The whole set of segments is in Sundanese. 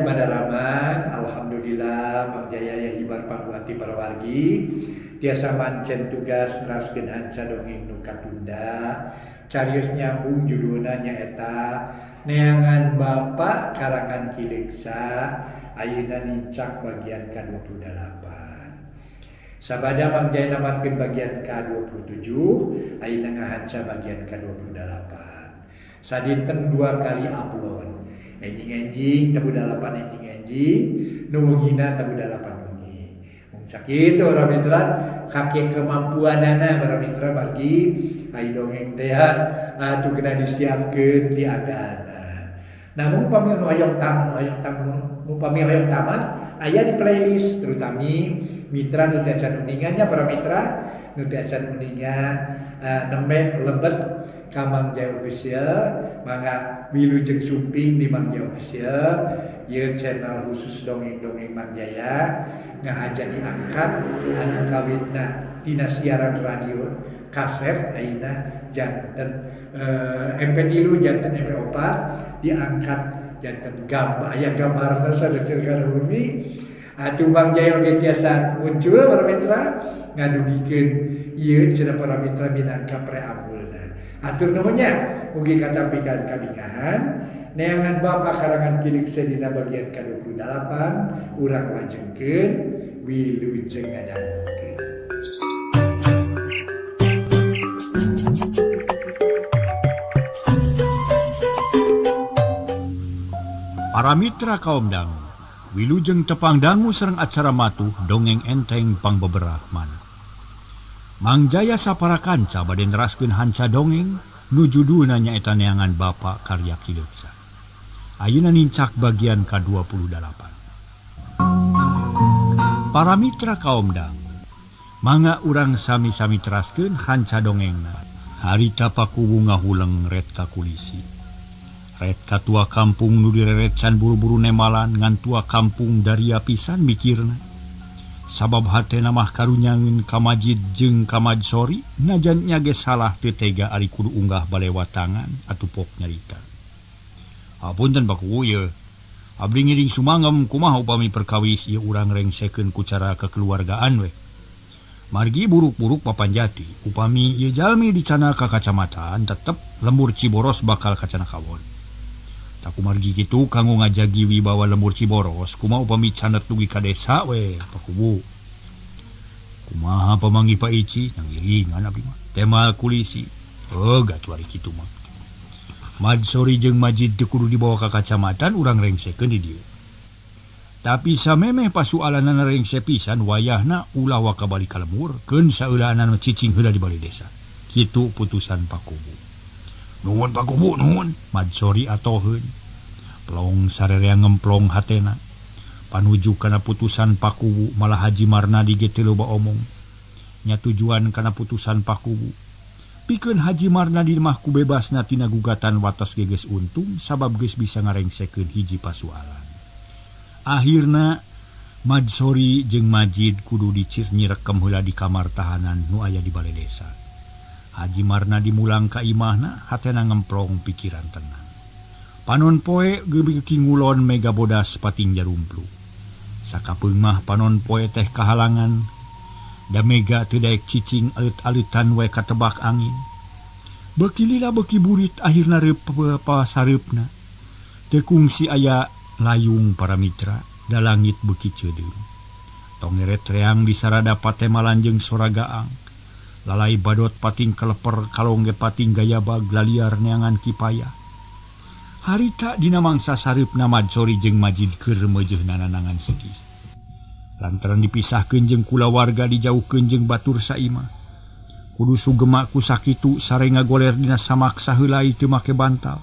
Badaramang, alhamdulillah Mang Jaya ya hibar pangguati para wargi tiasa mancen tugas neraskeun hanca dongeng nu katunda carios nyambung judulna nyaeta Neangan Bapak karangan Ki Leuksa ayeuna nincak bagian ka-28. Sabada Mang Jaya namatkeun bagian ka-27, ayeuna ngahanca bagian ka-28. Sadinten 2 kali upload. Enjing-enjing tabu 8 enjing-enjing, nu wengina tabu 8 wengi. Mung sakitu para mitra, kake kemampuanana para mitra margi ai dongeng teh atuh kena disiapkeun ti agana. Namun upami nu hoyong tamat, hoyong tamat, upami hoyong tamat aya di playlist terutami mitra nu teu acan uninga nya para mitra nu teu acan uninga nembe lebet ka Mang Jaya Official mangga wilujeng sumping di Mang Jaya Official ieu channel khusus dongeng-dongeng Mang Jaya ngahaja diangkat anu kawitna tina siaran radio kaset ayeuna janten MP3 janten MP4 diangkat janten gambar aya gambarna sadeukeun bumi atuh Mang Jaya oge tiasa muncul para mitra ngadugikeun ieu cenah para mitra minangka preambulna. Atur nuhun nya mugi katampikan kabingahan neangan Bapak karangan Ki Leuksa dina bagian ka-28 urang lajengkeun wilujeng ngadangukeun. Para mitra kaum dangu, wilujeng tepang dangu sareng acara matuh dongeng enteng pangbeberah mana. Mang Jaya sapara kanca bade neraskeun hanca dongeng nu judulna nyaeta Neangan Bapak karya Ki Leuksa. Ayeuna nincak bagian ka-28. Para mitra kaum dangu, mangga urang sami-sami teraskeun hanca dongengna. Harita pakuwu ngahuleng ret ka kulisi. Ret katua kampung nu direret can buru-buru nemalan ngan tua kampung daria pisan mikirna. Sabab hatena mah karunyangeun ka Majid jeung ka Madsori najan nya ge salah teu tega ari kudu unggah balewatangan atuh pok nyarita. Hapunten Pakuwu ieu. Abdi ngiring sumangem kumaha upami perkawis ieu urang rengsekeun ku cara kekeluargaan we. Margi buruk-buruk papanjati upami ieu jalmi dicana ka kacamatan tetep lembur Ciboros bakal kacana kawon. Taku margi kitu kanggo ngajagi wibawa lembur Ciboros kumaha upami canet dugi ka desa we Pakuwu. Kumaha pamanggih Pak Ici nanggiringan abdi mah temal kulisi. Oh gatuh ari kitu mah. Madsori jeung Majid teu kudu dibawa ka kacamatan urang rengsekeun di dieu. Tapi samemeh pasualanana rengse pisan wayahna ulah waka balik ka lembur keun saeulaanana cicing heula di balai desa. Kitu putusan Pakuwu. Nuhun Pakuwu nuhun. Madsori atoheun. Plong sarerea ngemplong hatena. Panuju kana putusan Pakuwu malah Haji Marnadi ge teu loba omong. Nya tujuan kana putusan Pakuwu. Pikeun Haji Marnadi mah ku bebasna tina gugatan watas geges untung sabab geus bisa ngarengsekeun hiji pasualan. Akhirna Madsori jeung Majid kudu dicir nyirekem heula di kamar tahanan nu aya di balai desa. Haji Marnadi mulang ka imahna hatena ngemplong pikiran tenang. Panon poe geubeuki ngulon mega bodas pating jarumplu. Sakapeung mah panon poe teh kahalangan da mega teu daek cicing alit-alitan we katebak angin. Beuki lila beuki burit akhirna reup pasareupna. Teu kungsi aya layung para mitra da langit beuki ceudeung. Tongeret reang disarada patemalan jeung sora gaang. Lalai badot pating keleper kalongge pating gayabag laliar neangan kipaya. Harita dina mangsa sareupna Madsori jeung Majid keur meujeuh nananangan sedih. Lantaran dipisahkeun jeung kulawarga dijauhkeun jeung batur saimah. Kudu sugema ku sakitu sare ngagoler dina samak saheulai teu make bantal.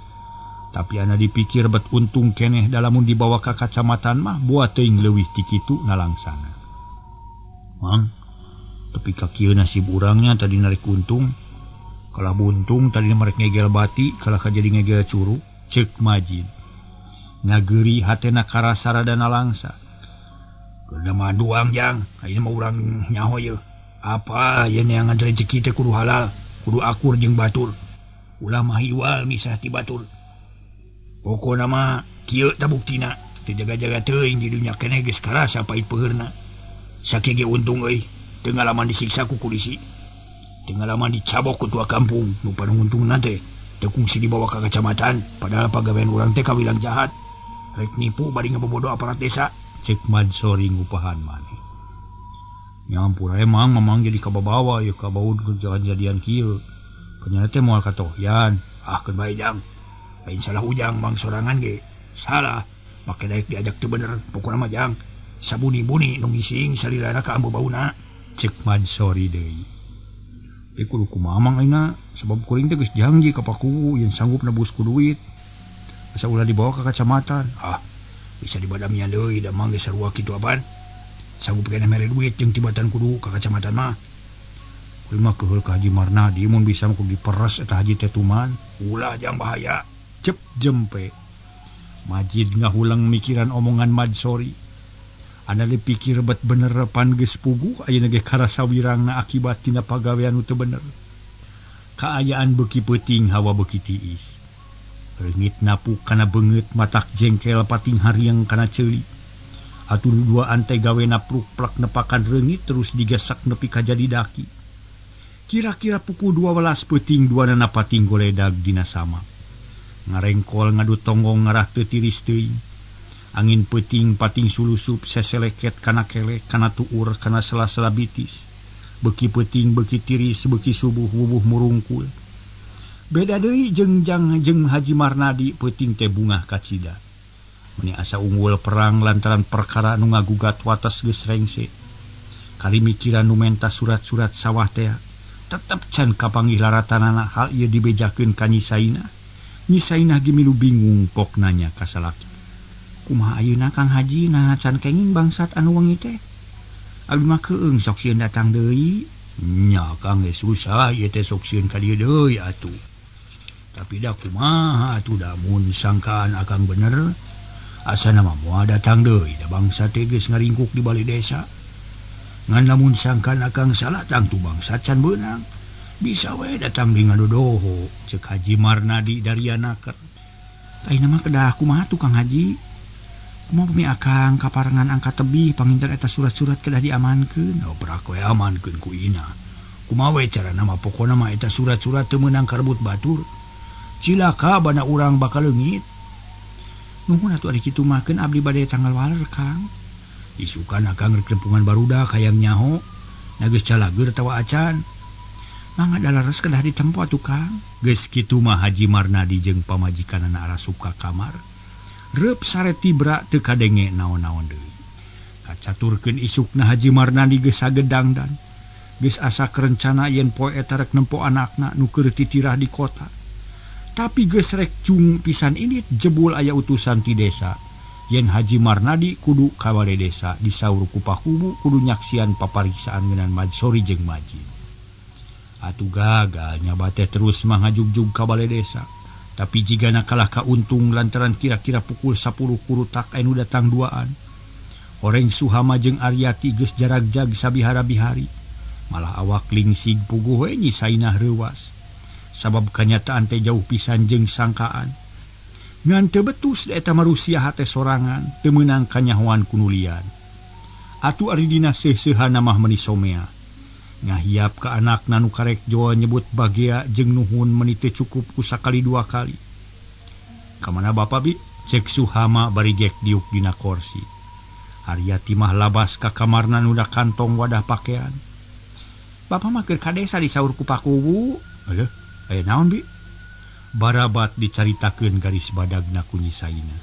Tapi ana dipikir bet untung keneh dalamun dibawa ka kacamatan mah boa teuing leuwih ti kitu nalangsana. Mang, tepi ka kieu nasib urangnya tadi narik untung. Kalah buntung tadi marek ngegel bati, kalah ka jadi ngegel curug, ceuk Majid. Ngageuri hatena karasa rada nalangsa. Keuna mah duang jang, ayeuna mah urang nyaho yeuh. Apa yen neangan rezeki teh kudu halal, kudu akur jeung batur. Ulah mah hiwal misah ti batur. Pokona mah kieu tah buktina. Teu jaga-jaga teuing di dunya keneh geus karasa pait peuheurna. Sakieu ge untung euy, teu ngalaman disiksa ku kulisi. Teu ngalaman dicabok ku tua kampung, nu panunguntungna teh teu kungsi dibawa ka kacamatan, padahal pagawean urang teh kawilang jahat. Rek nipu bari ngabobodo aparat desa. Cek Madsori ngupahan maneh. Nyampur emang mamang jadi kababawa ya kabaud kejadian kieu. Kenyana teh moal katohyan. Ah keun bae jang. Lain salah ujang mang sorangan ge. Salah. Make daek diajak teu bener pokona mah jang. Sabuni-buni nu ngising salilana ka ambu bauna. Cek Madsori deui. Ieu kudu kumaha mang ayeuna sabab kuring teh geus janji ka Pakuwu yen sanggup nebus ku duit. Asa ulah dibawa ka kacamatan. Ah bisa dibadamian deui da mang geus sarua kitu apan. Sanggup keneh mere duit jeung tibatan kudu ka kacamatan mah. Kuring mah keuheul ka Haji Marnadi mun bisa mah kudu diperes eta haji teh tuman. Ulah jang bahaya. Cep jempe. Majid ngahulang mikiran omongan Madsori. Anda dipikir bet bener pan geus puguh ayeuna ge karasa wirangna akibat tina pagawean nu teu bener. Kaayaan beuki peuting hawa beuki tiis. Reungit napuk kana beungeut matak jengkel pating hariang kana ceuli. Atuh duaan teh gawena pruk-plak nepakan reungit terus digesak nepi ka jadi daki. Kira-kira pukul 12 peuting duanana pating goledag dina sama. Ngarengkol ngadu tonggong ngarah teu tiris teuing. Angin peuting pating sulusup seseleket kana kelek kana tuur kana sela-sela bitis. Beuki peuting beuki tiris beuki subuh wubuh murungkul. Beda deui jeung jang jeung Haji Marnadi peuting teh bungah kacida. Meni asa unggul perang lantaran perkara nu ngagugat wates geus rengse. Kali mikiran nu menta surat-surat sawah teh tetep can kapanggih laratanana hal ieu dibejakeun ka Nyi Sainah. Nyi Sainah ge milu bingung pok nanya ka salaki. Kumaha ayeuna Kang Haji nah can kenging bangsat anu wengi teh? Abdi mah keung sok sieun datang deui. Nya Kang geus susah ieu teh sok sieun ka dieu deui atuh. Tapi da kumaha atuh da mun sangkaan akang bener asana mah moal datang deui da bangsa teh geus ngaringkuk di bali desa. Ngan lamun sangkaan akang salah tangtu bangsa can beunang. Bisa we datang di ngadodoho cek Haji Marnadi dari anaker. Ayeuna mah kedah kumaha tuh Kang Haji? Kumaha pami akang kaparengan angkat tebih panginten eta surat-surat kedah diamankeun. Oh perak we amankeun ku Ina. Kumaha we carana mah pokona mah eta surat-surat teu meunang karebut batur. Cilaka bana urang bakal leungit. Nuhun atuh ari kitu mah keun abdi bade tanggal waler Kang. Isukan akang rek lempungan barudak hayang nyaho. Na geus calageur tawa acan. Mangga dalares kedah ditempo atuh Kang. Geus kitu mah Haji Marnadi jeung pamajikanana arasup ka kamar. Reup sare tibra teu kadenge naon-naon deui. Kacaturkeun isukna Haji Marnadi geus sagedangdan. Geus asa kerencana yen poe eta rek nempo anakna nu keur titirah di kota. Tapi geus rek cung pisan ini jebul aya utusan ti desa. Yen Haji Marnadi kudu ka bale desa disaur ku Pakuwu kudu nyaksian papariksaan ngeunaan Madsori jeung Majid. Atuh gagal nyaba teh terus mah ngajugjug ka bale desa. Tapi jigana kalah kauntung lantaran kira-kira pukul 10 kurutak anu datang duaan. Horeng Suhama jeung Aryati geus jaragjag sabihara-bihari. Malah awak lingsig puguh we Nyi Sainah reuwas. Sabab kanyataan teh jauh pisan jeung sangkaan. Ngan teu betus eta marusia hate sorangan teu meunang kanyahoan kunulian. Atuh ari dina seuseuhana mah meuni somea. Ngahiap ka anakna nu karek joa nyebut bagea jeung nuhun meuni teu cukup ku sakali dua kali. Ka mana bapa bi? Cek Suhama bari gek diuk dina korsi. Aryati mah labas ka kamarna nu da kantong wadah pakaian. Bapa mah keur ka desa disaur ku Pakuwu. Aduh, aya naon bi? Barabat dicaritakeun garis badagna ku Nyi Sainah.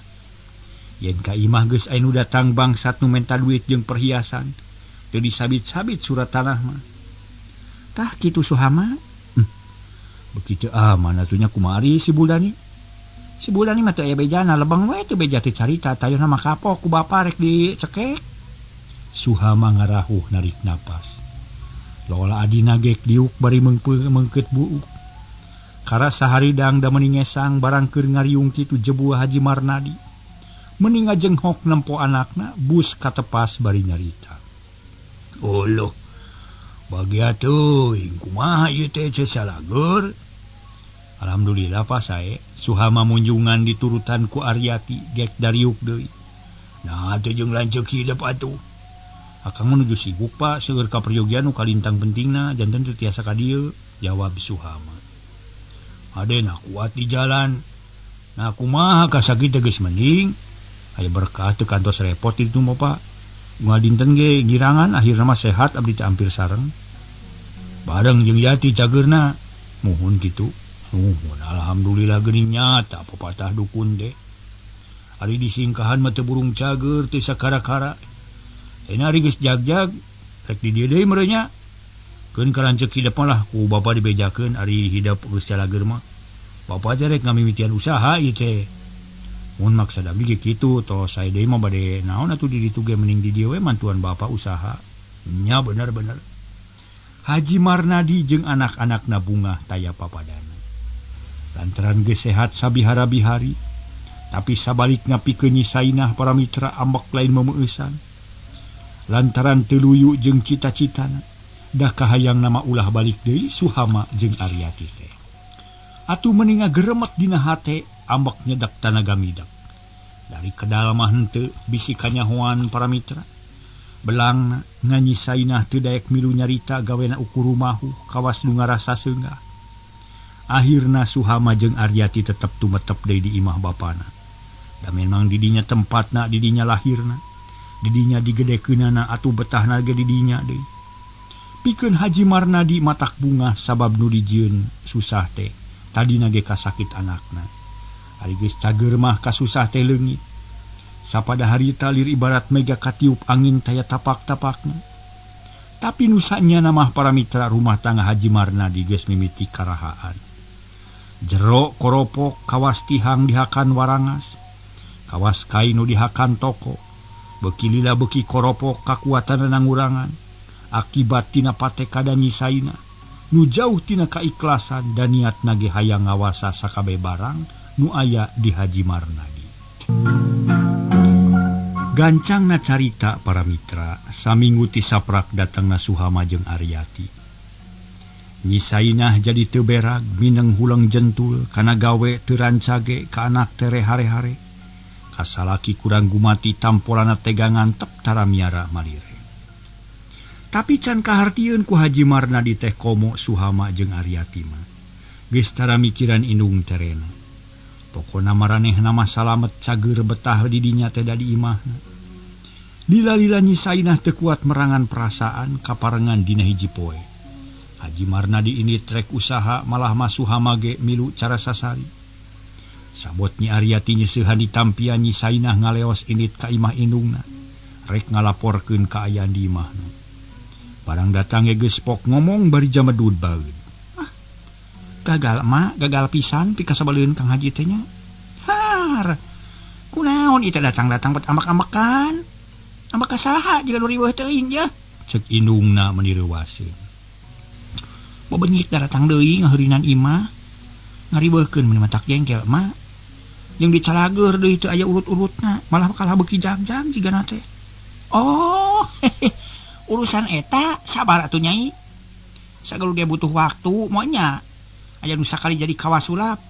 Yen ka imah geus aya nu datang bangsat nu menta duit jeung perhiasan. Teu disabit-sabit surat tanah mah. Tah kitu Suhama. Begitu aman atunya kumari si Buldani. Si Buldani mah teu aya bejana lebeng we teu beja teh carita tayeuhna mah kapok ku bapa rek dicekek. Suhama ngarahuh narik napas. Lola adina gek diuk bari mengkeut buuk. Karasa haridang da meuni ngesang barang keur ngariung kitu jebul Haji Marnadi. Meuni ngajenghok nempo anakna bus katepas bari nyarita. Oloh bagia teuing kumaha ieu teh cesalager. Alhamdulillah pa sae Suhama munjungan diturutan ku Aryati gek dariuk deui. Nah teu jeung lanceuk hidep atuh. Akang menuju sibuk Pak, seueur kaperyogian nu kalintang pentingna janten teu tiasa ka dieu, jawab Suhama. Aden kuat di jalan. Nah kumaha kasakit teh geus mending. Aya berkah teu kantos repot itu mah Pak. Unggal dinten ge girangan akhirna mah sehat abdi teh ampir sareng. Bareng jeung Yati cageurna. Muhun kitu. Muhun alhamdulillah geuning nyata pepatah dukun teh. Ari disingkahan mah teu burung cager teu sakara-kara. Ayeuna ari geus jagjag rek di dieu deui meureun nya. Keun ka lanceuk hidep mah lah ku bapa dibejakeun ari hidep geus calageur mah. Bapa teh rek ngamimitian usaha ieu teh. Mun maksad abdi ge kitu tos sae deui mah bade naon atuh di ditu ge mending di dieu we mantuan bapa usaha. Nya bener-bener. Haji Marnadi jeung anak-anakna bungah taya papadana. Lantaran geus sehat sabihara-bihari, tapi sabalikna pikeun Nyi Sainah para mitra ambek lain memeueusan. Lantaran teu luyu jeung cita-citana, dah kahayang nama ulah balik deui Suhama jeung Aryati teh. Atuh meni ngageremet dina hate ambek nyedak tanaga midak. Dari kedal mah henteu bisi kanyahoan para mitra. Belangna Nyi Sainah teu daek milu nyarita gawena ukur rumahu kawas nu ngarasa seungah. Akhirna Suhama jeung Aryati tetep tumetep deui di imah bapana. Da memang didinya tempatna, didinya lahirna, didinya digedekeunana atuh betahna ge didinya deui. Pikeun Haji Marnadi matak bungah sabab nu dijieun susah teh tadina ge kasakit anakna. Ari geus cager mah kasusah teh leungit. Sapada harita lir ibarat mega katiup angin taya tapak-tapakna. Tapi nusanya namah para mitra rumah tangga Haji Marnadi geus mimiti karahaan. Jero koropok kawas tihang dihakan warangas, kawas kain nu dihakan toko. Beuki lila beuki koropok kakuatan nangurangan akibat tina patekada Nyi Sainah nu jauh tina kaikhlasan dan niatna ge hayang ngawasa sakabeh barang nu aya di Haji Marnadi. Gancangna carita para mitra, saminggu ti saprak datangna Suhama jeung Aryati. Nyi Sainah jadi teu berag, mineng huleng jentul, kana gawe teu rancage, ka anak teh hare-hare. Kasalaki kurang gumati tampolana tega ngantep tara miara malire. Tapi can kahartieun ku Haji Marnadi teh komo Suhama jeung Aryati mah. Geus tara mikiran indung terena. Pokona maranehna mah salamet cager betah di dinya teh da di imahna. Lila-lila Nyi Sainah teu kuat merangan perasaan kaparengan dina hiji poe. Haji Marnadi ini trek usaha malah mah Suhama ge milu cara sasari. Sabot Nyi Aryati nyeseuhan ditampian Nyi Sainah ngaleos indit ka imah indungna. Rek ngalaporkeun kaayaan di imahna. Barang datang ge geus pok ngomong bari jamedud baeud. Ah, gagal mak, gagal pisan pikasabaleun Kang Haji teh nya. Har. Kunaon ieu teh datang-datang bet ambek-ambekan. Ambek ka saha jiga nu riweuh teuing yeuh. Ceuk indungna meuni reuwaseun. Bobenyit datang deui ngaheurinan imah. Ngariweuhkeun mun matak jengkel mak. Jeung dicalageur deui teu aya urut-urutna, malah kalah beuki jagjag jigana teh. Oh, urusan eta sabar atuh Nyai. Sagala ge butuh waktu moal nya. Aya nu sakali jadi kawasulap.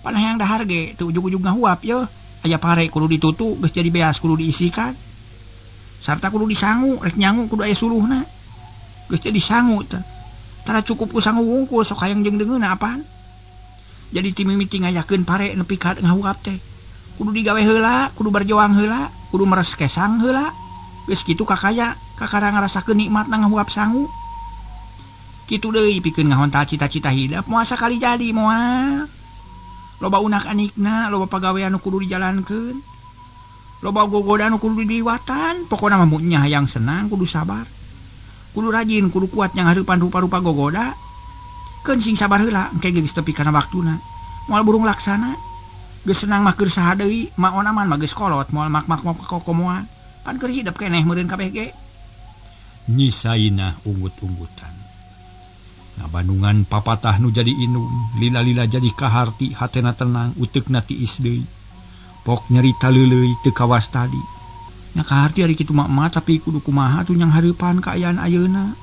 Panah yang dahar ge teu ujug-ujug ngahuap yeuh. Aya pare kudu ditutu geus jadi beas kudu diisikan. Sarta kudu disangu, rek nyangu kudu aya suluhna. Geus jadi sangu teh. Tara cukup ku sangu wungkul sok hayang jeung deungeunna apaan. Jadi ti mimiti ngayakeun pare nepi ka ngahuap teh. Kudu digawe heula, kudu berjuang heula, kudu meres kesang heula. Geus kitu kakaya, kakara ngarasakeun nikmatna ngahuap sangu. Kitu deui pikeun ngahontal cita-cita hidup moal sakali jadi moal. Loba unak-anikna, loba pagawean nu kudu dijalankeun. Loba gogoda nu kudu diliwatan, pokona mah nya hayang senang kudu sabar. Kudu rajin, kudu kuat yang hareupan rupa-rupa gogoda. Keun sing sabar heula, engke geus tepi kana waktuna. Moal burung laksana. Geus senang mah keur saha deui, maon aman mah geus kolot, moal mak-mak kokomoan. Pan keur hidep keneh meureun kabeh ge. Nyi Sainah unggut-unggutan. Ngabandungan papatah nu jadi indung, lila-lila jadi kaharti, hatena tenang, uteukna tiis deui. Pok nyerita leuleuy teu kawas tadi. Nya kaharti ari kitu mah emak tapi kudu kumaha tuh nyang hareupan kaayaan ayeuna.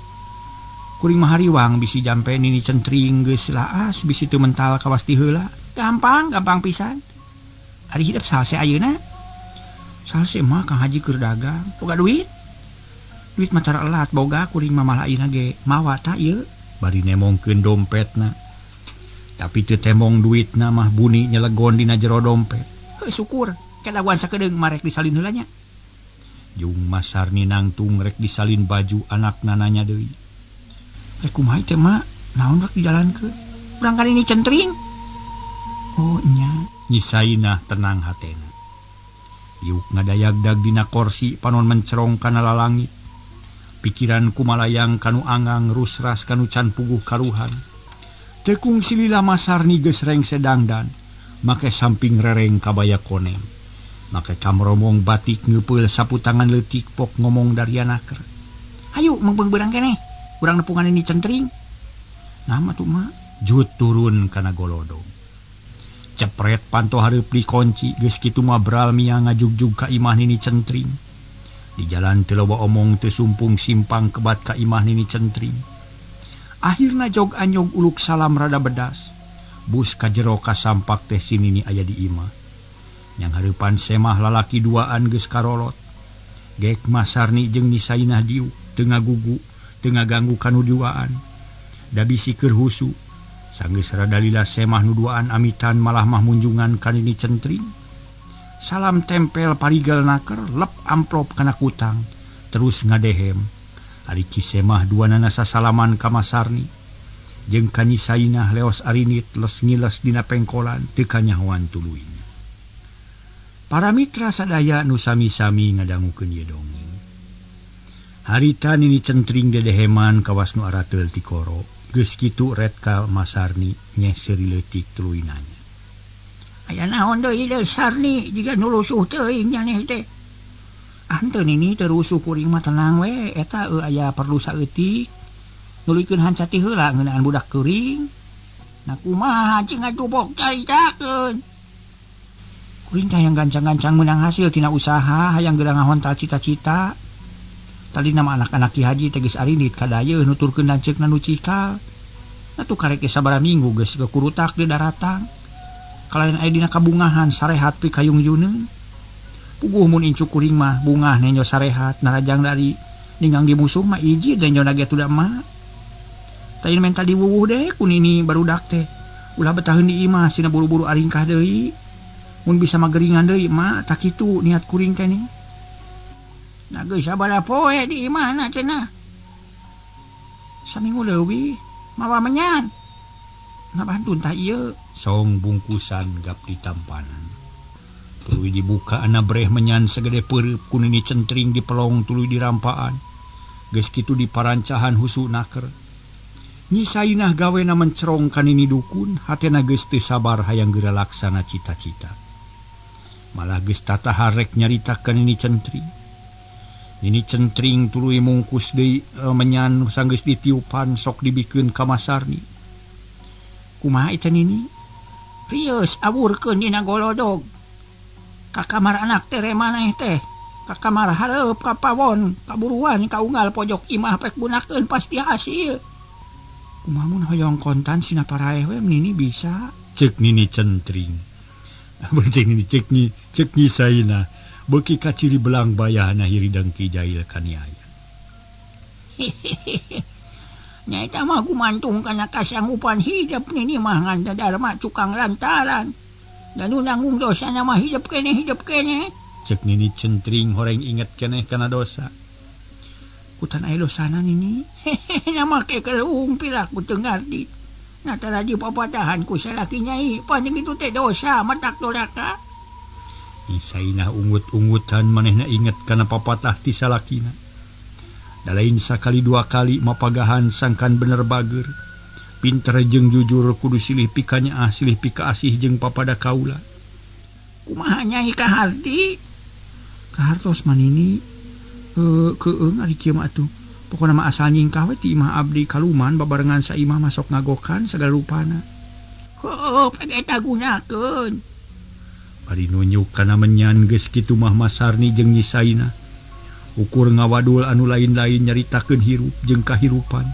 Kuring mah hariwang bisi jampe nini centring geus laas bisi teu mental kawas ti heula. Gampang, gampang pisan. Ari hidep salse ayeuna. Salse mah Kang Haji keur dagang, boga duit. Duit mah tara elat boga kuring mah malah ayeuna ge mawa ta ieu. Bari nemongkeun dompetna. Tapi teu temong duitna mah buni nyelegon dina jero dompet. Heuh syukur, kadaguan sakedeung marek disalin heula nya. Jung Masarni nangtung rek disalin baju anakna nanya deui. Rek kumaha teh mak? Naon rek dijalankeun? Urang kan ini centring. Oh nya. Nyi Sainah tenang hatena. Yuk ngadayagdag dina korsi panon mencerong kana lalangit. Pikiran kumalayang kanu angang rusras kanu can puguh karuhan. Tekung silila Masarni geus rengse dangdan, make samping rereng kabaya koneng. Make kamromong batik ngeupeul sapu tangan leutik pok ngomong darianaker. Hayu mengpeung beurang keneh. Urang nepungan ini centring. Nah mah tuh mak. Jut turun kana golodong. Cepret panto hareup dikunci geus kitu mah bral mia ngajugjug ka imah Nini Centring. Di jalan teu loba omong teu sumpung simpang kebat ka imah Nini Centring. Akhirna jog anyog uluk salam rada bedas. Bus ka jero kasampak teh si Nini aya di imah. Yang hareupan semah lalaki duaan geus karolot. Gek Masarni jeung Nyi Sainah diuk teu ngagugu, teu ngaganggu kanu duaan. Da bisi keur husu. Sanggeus rada lila semah nu duaan amitan malah mah munjungan ka Nini Centring. Salam tempel parigel naker lep amplop kana kutang terus ngadehem. Ari Ki Semah duanana sasalaman ka Masarni jeung ka Nyi Sainah leos arinit les ngiles dina pengkolan teu kanyahoan tuluyna. Para mitra sadaya nu sami-sami ngadangukeun ieu dongeng. Harita Nini Centring dedeheman kawas nu arateul tikoro. Geus kitu ret ka Masarni nyeh seuri leutik tuluy nanya. Aya naon deui deui Sarni jiga nu lusuh teuing nyaneh teh. Ah henteu Nini teu rusuh kuring mah tenang we eta aya perlu saeutik. Nuluykeun hanca ti heula ngeunaan budak keuring. Nah kumaha cing ngajubok caritakeun. Kuring teh hayang gancang-gancang meunang hasil tina usaha hayang geura ngahontal cita-cita. Tadi nama anak-anak Ki Haji teh geus arinit ka dayeuh nuturkeun lanceukna nu cikal. Atuh karek ge sabaraha minggu geus gekurutak di daratang. Kalayan aya dina kabungahan sarehat pi kayung juneun. Puguh mun incu kuring mah bungah nenjo sarehat narajang dari ninggang di musuh mah iji nenjo ge tuda mah. Tayin menta diwuwuh deh ku nini barudak teh. Ulah betaheun di imah sina buru-buru aringkah deui. Mun bisa mah geringan deui mah tak kitu niat kuring teh nih. Nah geus sabaraha poe di imahna cenah. Saminggu leuwih mawa menyan. Ngabantun tah ieu. Song bungkusan gap ditampanan. Tuluy dibuka ana breh menyan segede peureup ku Nini Centring dipelong tuluy dirampaan. Geus kitu diparancahan husu naker. Nyi Sainah gawena mencerong ka Nini dukun, hatena geus teu sabar hayang geura laksana cita-cita. Malah geus tataha rek nyarita ka Nini Centring. Nini Centring tuluy mungkus deui menyan sanggeus ditiupan sok dibikeun ka Masarni. Kumaha eta Nini? Rieus awurkeun dina golodog. Ka kamar anak teh maneh teh. Ka kamar hareup ka pawon, kaburuan ka unggal pojok imah pek gunakeun pasti hasil. Kumaha mun hoyong kontan sina paraeh we Nini bisa? Ceuk Nini Centring. Ceuk Nini ceuk Nyi Sainah. Beuki kaciri belang bayahna hiridang Ki Jail kaniaya. Nyaeta mah gumantung kana kasanggupan hidup Nini mah ngan dharma cukang lantaran. Dan nu nanggung dosana mah hidup keneh. Ceuk Nini Centring horeng inget keneh kana dosa. Kutan aya dosana Nini. Hehehe make keung piraku teu ngarti. Nah tara dipapatahan ku salaki nyai, paning kitu teh dosa matak doraka. Nyi Sainah ungut-ungutan manehna inget kana papatah ti salakina. Da lain sakali dua kali mapagahan sangkan bener bager. Pinter jeung jujur kudu silih pikanyaah silih pikaasih jeung papada kaula. Kumaha nyai kaharti? Kahartos mah Nini. Keung ari kieu mah atuh. Pokona mah asal nyingkah we ti imah abdi kaluman babarengan saimah masok ngagokan sagala rupana. Heuh, pek eta gunakeun. Bari nunjuk kana menyan geus kitu mah Masarni jeung Nyi Sainah. Ukur ngawadul anu lain-lain nyaritakeun hirup jeung kahirupan.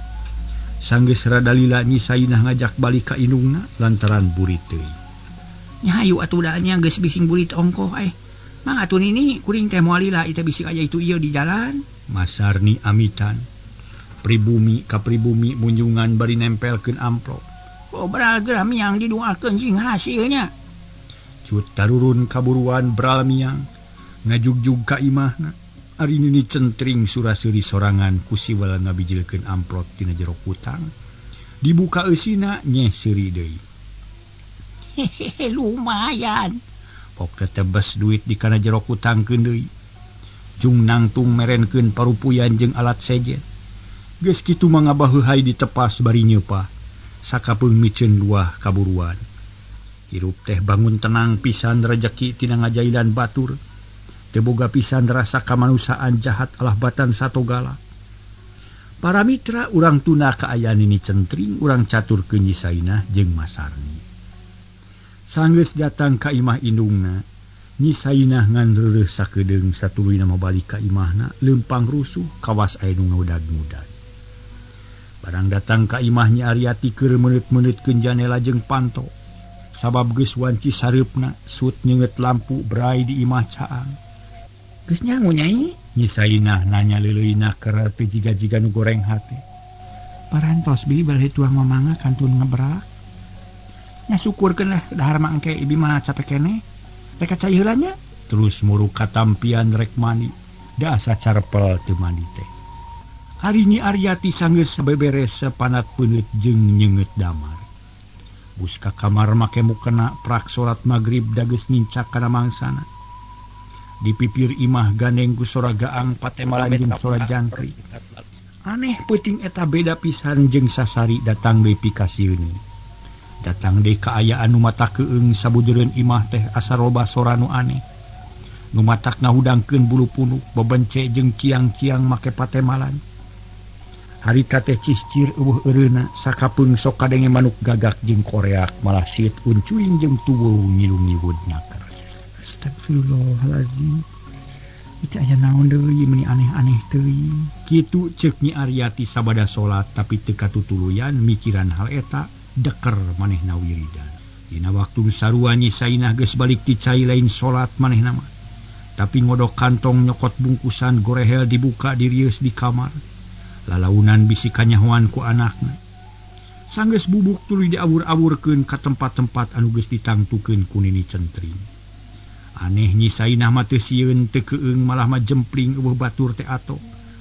Sanggeus rada lila Nyi Sainah ngajak balik ka indungna lantaran burit teuing. Nya hayu atuh da nya geus bising burit ongkoh eh. Mang atuh nini kuring teh moal lila ieu bisi aya itu ieu di jalan. Masarni amitan. Pribumi ka pribumi munjungan bari nempelkeun amplop. Obral geura miang diduakeun sing hasilnya. Cut tarurun kaburuan bral miang ngajugjug ka imahna. Ari nini centring sura-seuri sorangan ku siwal ngabijilkeun amplop tina jero kutang. Dibuka eusina nyeh seuri deui. Hehehe lumayan. Pok tebes duit di kana jero kutangkeun deui. Jung nangtung merenkeun parupuyan jeung alat sejen. Geus kitu mah ngabaheuhay ditepas bari nyeupah. Sakapeung miceun luah kaburuan. Hirup teh bangun tenang pisan rejeki tina ngajailan batur. Teu boga pisan rasa kamanusiaan jahat alah batan satogala. Para mitra urang tuna kaayaan nini centring urang caturkeun Nyi Sainah jeung Masarni. Sanggeus datang ka imah indungna, Nyi Sainah ngan reureuh sakedeung satuluyna mabalik ka imahna leumpang rusuh kawas aya nu ngudag-ngudag. Barang datang ka imah Nyi Aryati keur meuneut-meuneutkeun janela jeung panto. Sabab geus wanci sareupna sut nyeungeut lampu brai di imah caang. Geus nyangu nyai? Nyi Sainah nanya leuleuyna keur teu jiga-jiga nu goreng hate. Parantos bi bari tuang mamanga kantun ngebrak. Nya syukurkeun lah dahar mah engke ibi mah capek keneh. Rek cai heula nya. Terus muruk katampian rek mandi. Da asa carepel teu mandi teh. Ari Nyi Aryati sanggeus sabeberes sapanat peungeut jeung nyeungeut damar. Bus ka kamar make mukena prak salat magrib da geus nincak kana mangsana. Di pipir imah gandeng ku sora gaang patemalan jeung sora jangkrik. Aneh peuting eta beda pisan jeung sasari datang deui pikasieun. Datang deui kaayaan nu mata keung sabujureun imah teh asa loba sora nu aneh. Nu matak ngahudangkeun bulu punuk bebence jeung ciang-ciang make patemalan. Harita teh ciscir eueuh eureuna sakapeung sok kadenge manuk gagak jeung koreak malah sieut uncuing jeung tuweuh ngilu-ngiwud nyaker. Astagfirullahalazim. Itu aya naon deui meuni aneh-aneh teuing. Kitu ceuk Nyi Aryati sabada salat tapi teu katutuluyan mikiran hal eta deker manehna wiridan. Dina waktu sarua Nyi Sainah geus balik ti cai lain salat manehna mah. Tapi ngodok kantong nyokot bungkusan gorehel dibuka dirieus di kamar. Lalaunan bisi kanyahoan ku anakna. Sanggeus bubuk tuluy diawur-awurkeun ka tempat-tempat anu geus ditangtukeun ku Nini Centring. Aneh Nyi Sainah mah teu sieun teu keung malah mah jempling eueuh batur teh ato.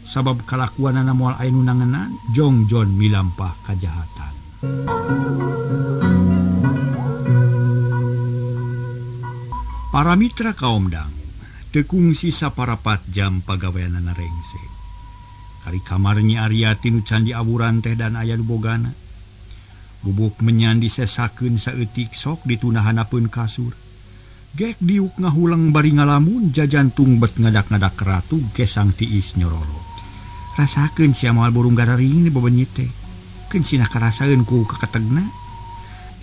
Sabab kalakuanana moal aya nu nangenan jongjon milampah kajahatan. Para mitra kaum dang teu kungsi saparapat jam pagaweanana rengse. Kari kamar Nyi Aryati nu can diawuran teh dan aya nu bogana. Bubuk menyan disesakeun saeutik sok ditunahanapeun kasur. Gek diuk ngahuleng bari ngalamun jajantung bet ngadak-ngadak ratu gesang tiis nyorolo. Rasakeun sia moal burung gararing di bebenyit teh. Keun sina karasaeun ku kaketegna.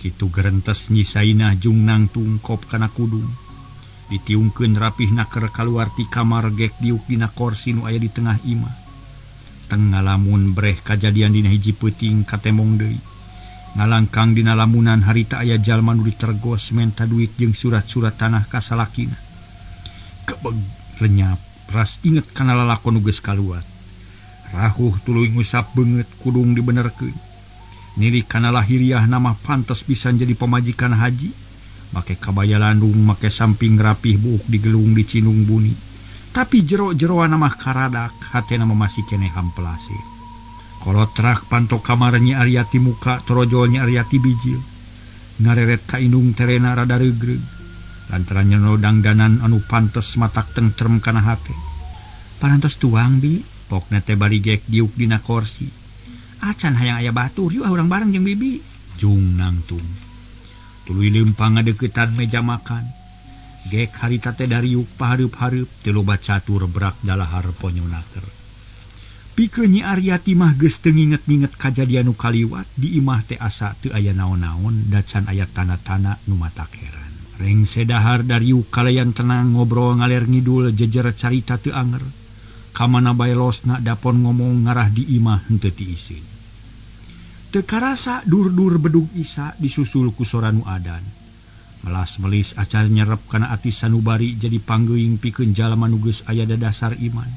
Kitu gerentes Nyi Sainah jung nangtung kop kana kudung. Ditiungkeun rapihna keur kaluar ti kamar gek diuk dina korsi nu aya di tengah imah. Teng ngalamun breh kajadian dina hiji peuting katemong deui. Ngalangkang dina lamunan harita aya jalma nu ditergos menta duit jeung surat-surat tanah ka salakina. Kebeg lenyap ras inget kana lalakon nu geus kaluar. Rahuh tuluy ngusap beungeut kudung dibenerkeun. Nilik kana lahiriah nama pantes pisan jadi pamajikan haji. Make kabaya landung make samping rapih buuk digelung dicinung buni. Tapi jero-jeroan mah karadak hatena mah masih keneh hamplase. Kolotrak pantok kamar Nyi Aryati muka torojol Nyi Aryati bijil. Ngareret ka indung terena rada reugreug. Lantaran nyono dangdanan anu pantes matak tentrem kana hate. Parantos tuang bi, pokna teh bari gek diuk dina korsi. Acan hayang aya batur yuk urang bareng jeung bibi. Jung nangtung. Tuluy leumpang ngadeuketan meja makan. Gek harita teh dariuk pahareup-hareup teu loba catur brak dalahar ponyonaker. Pikeun Nyi Aryati mah geus teu nginget-nginget kajadian nu kaliwat di imah teh asa teu aya naon-naon da can aya tanda-tanda nu matak heran. Rengse dahar dariuk kalayan tenang ngobrol ngaler ngidul jejer carita teu anger. Kamana bae losna dapon ngomong ngarah di imah henteu tiiseun. Teu karasa dur-dur bedug isa disusul ku sora nu adan. Melas-melis acan nyerep kana ati sanubari jadi panggeuing pikeun jalma nu geus aya dadasar iman.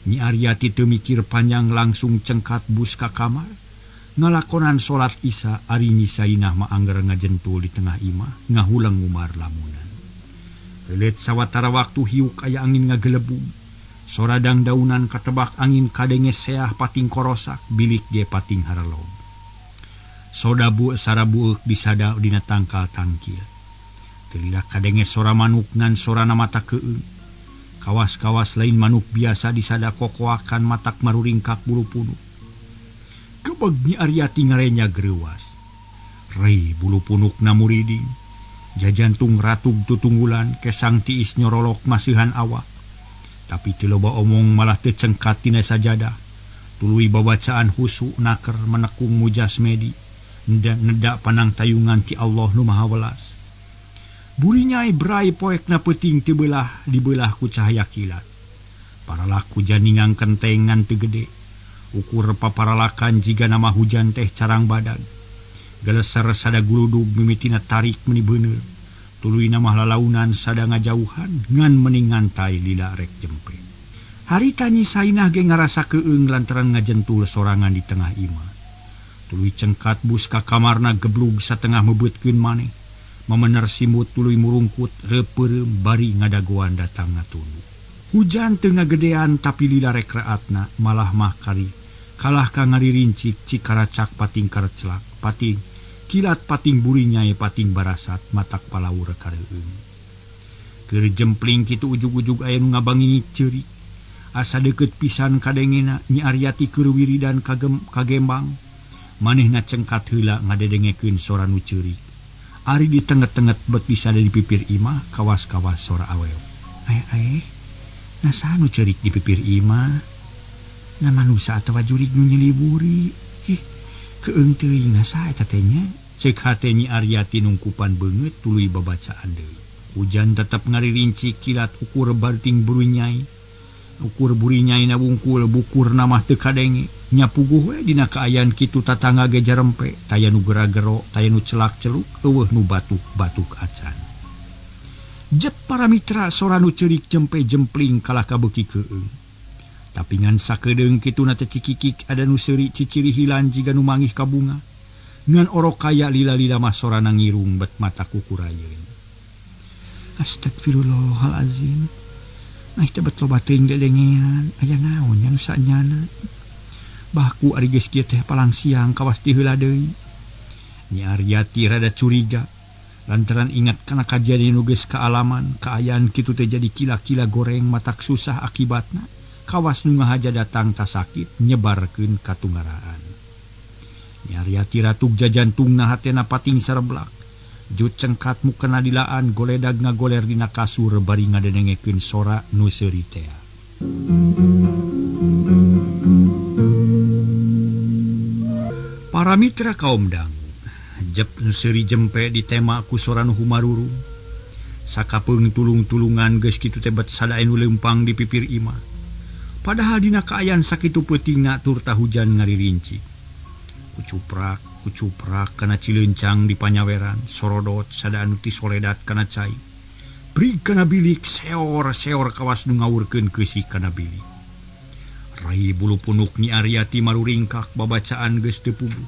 Nyi Aryati teu mikir panjang langsung cengkat bus ka kamar. Ngalakonan salat Isya ari Nyi Sainah mah angger ngajentul di tengah imah ngahuleng ngumar lamunan. Leuleut sawatara waktu hiuk aya angin ngagelebug. Soradang daunan katebak angin kadenge seah pating korosak bilik ge pating harelog. Soda sarabueuk disada dina tangkal tangkil. Teu lila kadenge sora manuk ngan sorana mata keueung. Kawas-kawas lain manuk biasa disada kokoakan matak maruringkak bulu punuk. Gebeg Nyi Aryati ngarenya greuwas. Rei bulu punukna muriding. Jajantung ratug tutunggulan kesang tiis nyorolok masihan awak. Tapi teu loba omong malah teu cengkat tina sajadah. Tuluy babacaan husu naker menekung mujasmedi. Nedak panang tayungan ti Allah nu Maha Welas. Burinyai brai poekna peuting teu beulah dibelah ku cahaya kilat. Paralaku janingang kenteng ngan teu gede. Ukur paparalakan jiga nama hujan teh carang badag. Geleser sada guludug mimitina tarik meni beuneur. Tuluy mah lalaunan sada ngajauhan ngan meni ngantai lila rek jempe. Harita Nyi Sainah ge ngarasa keueung lantaran ngajentul sorangan di tengah imah. Tuluy cengkat bus ka kamarna geblug satengah mebeutkeun maneh. Mamener simut tuluy murungkut reupeureum bari ngadagoan datang ngatunu. Hujan teu ngagedean tapi lila rek raatna malah mah kari. Kalah ka ngaririncik cikaracak pating karcelak pating kilat pating burinyai pating barasat matak palaur kareueung. Keur jempling kitu ujug-ujug aya nu ngabangingik ceurik. Asa deukeut pisan kadengena Nyi Aryati keur wiridan kagembang. Manehna cengkat heula ngadedengekeun sora nu ceurik. Ari ditenget-tenget bet bisa di pipir imah kawas-kawas sora awewe. Ae, nasaha nu ceurik di pipir imah? Na manusa atawa jurig nu nyeliburi? Ih, keueung teuing nasaha eta teh nya? Ceuk hate Nyi Aryati nungkupan beungeut tuluy babacaan deui. Hujan tetep ngaririncik kilat ukur banting burunyai. Ukur burinyai na wungkul bukurna mah teu kadenge. Nya puguh we dina kaayaan kitu tatangga ge jarempe, taya nu gera-gero, taya nu celak-celuk, eueuh nu batuk-batuk acan. Jep para mitra sora nu ceurik jempe jempling kalah ka beuki keueung. Tapi ngan sakedeung kituna teh cikikik ada nu seuri ciciri hilan jiga nu mangih ka bunga. Ngan orok kaya lila-lila mah sorana ngirung bet mata kukurayeun. Astagfirullahalazim. Nah teh bet loba teuing dedengean, aya naon nya nu sanyana. Baku ari geus kieu teh palang siang kawas ti heula deui. Nyi Aryati rada curiga lantaran ingat kana kajadian nu geus kaalaman, kaayaan kitu teh jadi kila-kila goreng matak susah akibatna. Kawas nu ngahaja datang tasakit nyebarkeun katungaraan. Nyi Aryati ratug jajantungna hatena pating sareblak. Jut cengkat mukena dilaan goledag ngagoler dina kasur bari ngadenengekeun sora nu seuri tea. Para mitra kaum dangu, jep nu seuri jempe ditema ku sora nu humarurung. Sakapeung tulung-tulungan geus kitu teh bet sada anu leumpang di pipir imah. Padahal dina kaayaan sakitu peutingna turta hujan ngaririncik. Kucuprak kana cilencang di panyaweran, sorodot sada anu ti soledat kana cai. Brig kana bilik seor-seor kawas nu ngawurkeun keusik kana bilik. Rai bulu punuk Nyi Aryati maruringkak babacaan geus teu puguh.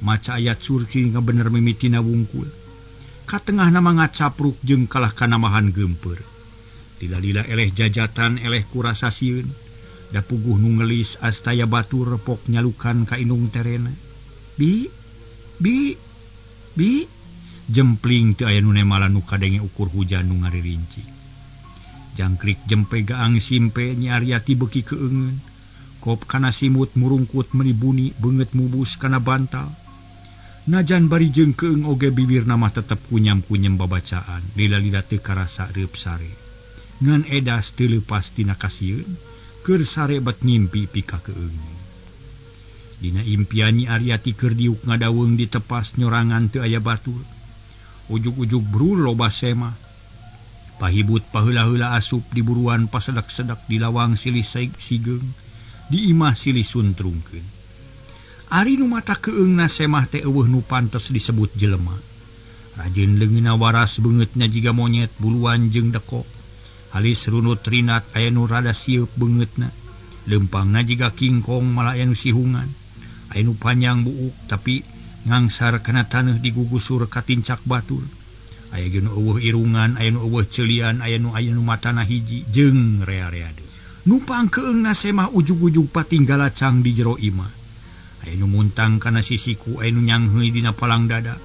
Maca ayat surki ngabener mimitina wungkul. Katengahna mah ngacapruk jeung kalah kanamahan geumpeur. Lila-lila eleh jajatan eleh kurasa sieun. Da puguh nu ngelis astaya batur pok nyalukan ka indung terena. Bi bi bi jempling teu aya nu nemalan nu kadenge ukur hujan nu ngaririncik. Jangkrik jempe gaang simpe Nyi Aryati beuki keueungeun. Kop kana simut murungkut meuni buni beungeut mubus kana bantal. Najan bari jeung keueung oge bibirna mah tetep kunyam-kunyem babacaan. Lila-lila teu karasa reup sare. Ngan edas teu leupas tina kasieun. Keur sare bet ngimpi pika keueung. Dina impian Nyi Aryati keur diuk ngadaweung ditepas nyorangan teu aya batur. Ujug-ujug brul loba sema. Pahibut paheula-heula asup di buruan pasedak-sedak di lawang silih sigeung, di imah silih suntrungkeun. Ari nu mata keueungna semah teh eueuh nu pantes disebut jelema. Rajin leungeunna waras beungeutna jiga monyet buluan jeung dekok. Halis runut rinat aya nu rada sieup beungeutna. Leumpangna jiga kingkong malah aya nu sihungan. Aya nu panjang buuk tapi ngangsar kana taneuh digugusur katincak batur. Aya ge nu eueuh irungan, aya nu eueuh ceulian, aya nu matana hiji jeung rea-rea deui. Nu pangkeungna semah ujug-ujug patinggalacang di jero imah. Aya nu muntang kana sisiku, aya nu nyangheui dina palang dada.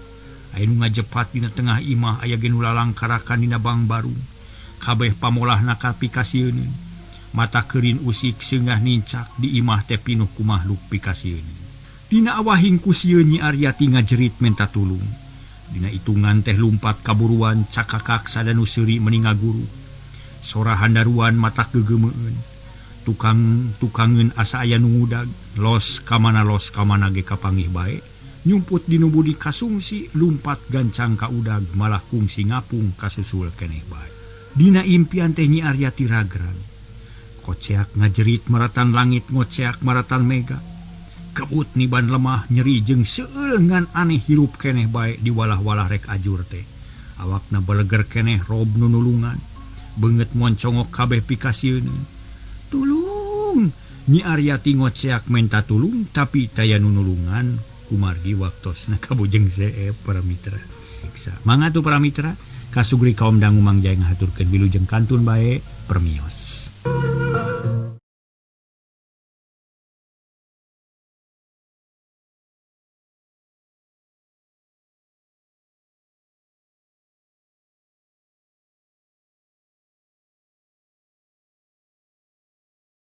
Aya nu ngajepat dina tengah imah, aya ge nu lalangkarakan dina bangbarung. Kabeh pamolahna kapikasieun. Mata keurin usik seungah nincak di imah teh pinuh ku makhluk pikasieun. Dina awahing ku sieun Nyi Aryati ngajerit menta tulung. Dina itungan teh lumpat kaburuan cakakak sadanu seuri meni ngaguru. Sora handaruan matak gegeumeueun. Tukang-tukangeun asa aya nu ngudag, los kamana ge kapanggih bae. Nyumput dinu budi kasungsi lumpat gancang ka udag malah kungsi ngapung kasusul keneh bae. Dina impian teh Nyi Aryati ragrag. Koceak ngajerit maratan langit ngoceak maratan mega. Kebut niban lemah nyeri jeung seueul ngan aneh hirup keneh bae di walah-walah rek ajur teh. Awakna beleger keneh rob nu nulungan. Beungeut moncongok kabeh pikasieun. Tulung! Nyi Aryati ngoceak menta tulung tapi taya nu nulungan kumargi waktosna kabujeng seep para mitra. Mangga tuh para mitra kasugri kaum dangu Mang Jaya ngahaturkeun wilujeng kantun bae permios.